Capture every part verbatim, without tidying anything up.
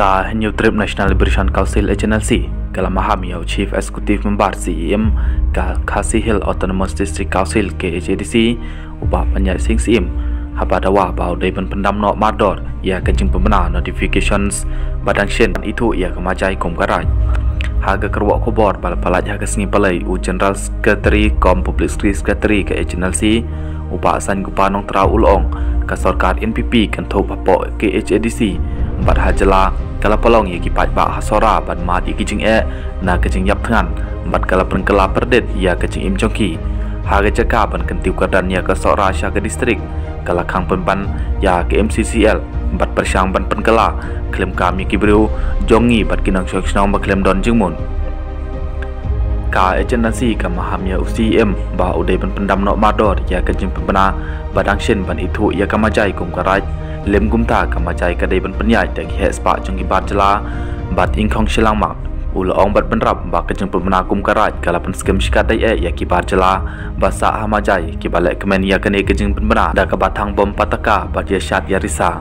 Ka Hynñiewtrep National Liberation Council H N L C ka la maham ïa u Chief Executive Member C E M ka Khasi Hills Autonomous District Council K H A D C, u Bah Panïaid Sing Syiem, haba dawa ba u dei ban pyndam noh mardor ïa ka jingpynbna notifications ba dang shen ban ithuh ïa ka Majai kum ka raid. Ha ka kyrwoh khubor ba la pyllait ha ka sngi Palei, u General Secretary cum Publicity Secretary ka H N L C, u Bah Saiñgopal Nongtraw u la ong, ka sorkar N P P kan thup hapoh K H A D C bad ha jylla ka la pynlong ïa ki paidbah ha Sohra ban mad ïa ki jingeh na ka jingïap thngan bad ka la pynkylla pyrdit ïa ka jingim jong ki. Ha ka jaka ban kyntiew kyrdan ïa ka Sohra sha ka district, ka la khang pynban ïa ka M C C L bad pyrshang ban pynkylla khlem kam ïa ki briew jong ngi bad ki nongshong shnong ba khlem don jingmut. Ka H N L C ka maham ïa u C E M ba u dei ban pyndam noh mardor ïa ka jingpynbna ba dang shen ban ithuh ïa ka Majai kum ka raid. Lem kumta, ka Majai ka dei ban pynïaid da ki heh spah jong ki bar jylla bad ing khong shilliang mark. U la ong bad bynrap ba ka jingpynbna kum ka raid ka la pynskhem shikatdei eh ïa ki bar jylla ba sah ha Majai kiba leh kmen ïa kane ka jingpynbna da kaba thang bom pataka bad ïa shad ïa risa.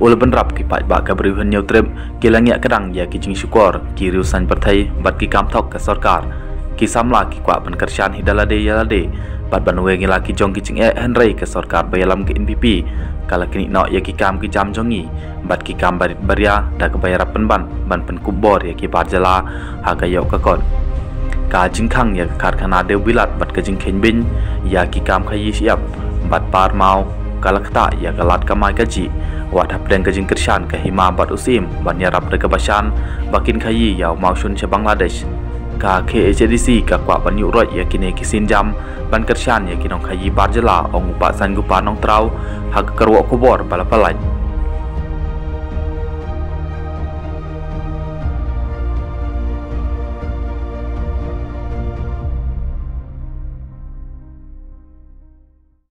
U la bynrap, ki paidbah ka Bri u Hynñiewtrep ki la ngiah kdang ïa ki jingshukor ki riew saiñ pyrthei bad ki kam thok ka sorkar. Ki samla ki kwah ban kyrshan hi da lade ïa lade bad ban weng ïa la ki jong ki jingeh, hynrei ka sorkar ba ïalam ka N P P ka la knieh noh ïa ki kam ki jam jong ngi bad ki kam barit baria da kaba ïarap pynban ban pynkup bor ïa ki bar jylla ha ka ïoh ka kot. Ka jingkhang ïa ka karkhana dewbilat bad ka jingkheiñ beiñ ïa ki kam khaïi shyiap bad par maw ka la ktah ïa ka lad kamai kajih, wat hapdeng ka jingkyrshan ka hima bad u syiem ban ïarap da kaba shan ba kin khaïi ïa u mawshun sha Bangladesh. Ka K H A D C ka kwah ban ïuh roit ïa kine ki sienjam ban kyrshan ïa ki nongkhaïi bar jylla, ong u Bah Saiñgopal Nongtraw ha ka kyrwoh khubor ba la pyllait.